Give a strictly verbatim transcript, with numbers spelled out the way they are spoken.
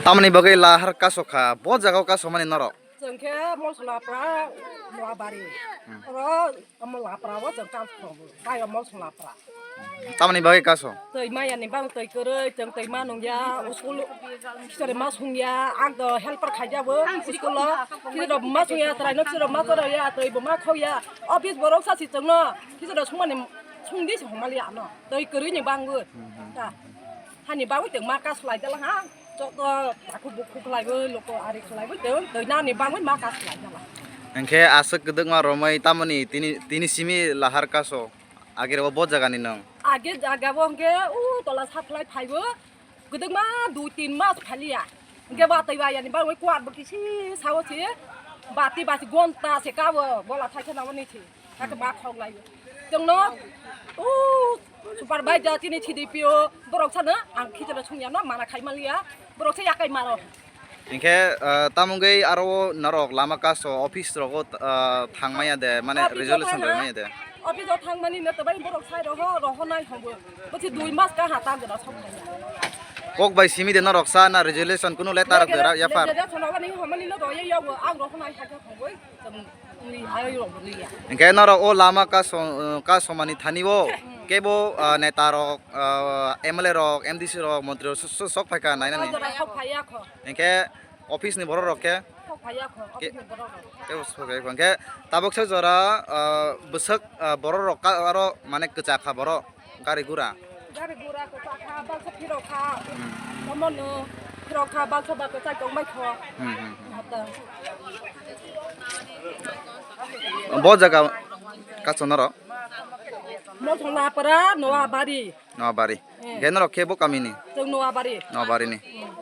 Tamoni bagwi lahar kaso kha, bo jaga o kaso mani norok? Chwng khe Molsonapra Noabari. Hmm. Oro Molsonapra o chwng kaso tongo. Bai o Molsonapra. Tamoni bagwi kaso? Twi maya ni bang twi kwrwi, chwng twi ma nung ya, school khichari ma sung ya, ang do helper khai ya bo school o. Khichari ma sung ya, chwrai no khichari ma chwrai ya, twi bo ma khau ya. Office borok sa si chwng no khichari sung mani sung di se hong mali ano. Twi kwrwi ni bang bo. Hmm, hmm. Ta. Hani bagwi tong ma kas lai jala ha. Joto takhuk bukhuk khlaiwi, loko ari khlaiwi tong, twi nani bagwi ma kas lai jala. Hwnkhe aswk kwdwkma romwi tamoni tini, tini simi lahar kaso. Agirok bo jagani nwng? Age jaga bo hwnkhe u tola sa khlai phaibo. Kwdwkma dui tin mas phaliya. Hwnkhe ba twi ba yani bagwi kuat bo kisi sao se. Bati basi gonta se kabo bola thaisa namani se. Kake ba khok lai. Tongno, o, supervisor chini C D P O, borok sana, ang khichano sungya no, mana khai maliya, borok se yakai maro. Hingke, ah, tamungoi aro norok lama kaso office rogo, ah, thangmaya de, mane Office o resolution thangna, rwmaya de. Office o thangmani no tabai borok sai roho, roho nai hobo. Bosi dui mas ka hata gora sok thangya. Kok bai simi de norok sa na resolution kunu letter rok dera ya par. Letter rok ni hamani no roye yobo, ang roho nai hakya thangoi. Hingke norok o lama kaso-, kasomani thani o kebo, ah, neta rok, ah, M L A rok, M D C rok, montri rok so-, so-, sok phaikha nainani. Jora sok phaiya kho. Hingke office ni borok rok khe? Sok phaiya kho, ke-, office ni borok rok. Kebo sok phaikha. Hingke tabok se jora, ah, bwswk, ah, borok rok ka-, aro mane kwchakha borok. Gari gura? Gari gura kwchak kha, balsa phirok kha. Hmm. Omono phirok kha, balsa ba kwchak tong bai kho. Hmm, hmm, hmm. Hata. Bo jaga kaso norok? Molsonapra, Noabari. Noabari. Eh. Hingke norok kebo kamini? Chwng Noabari. Noabari ni. Hmm.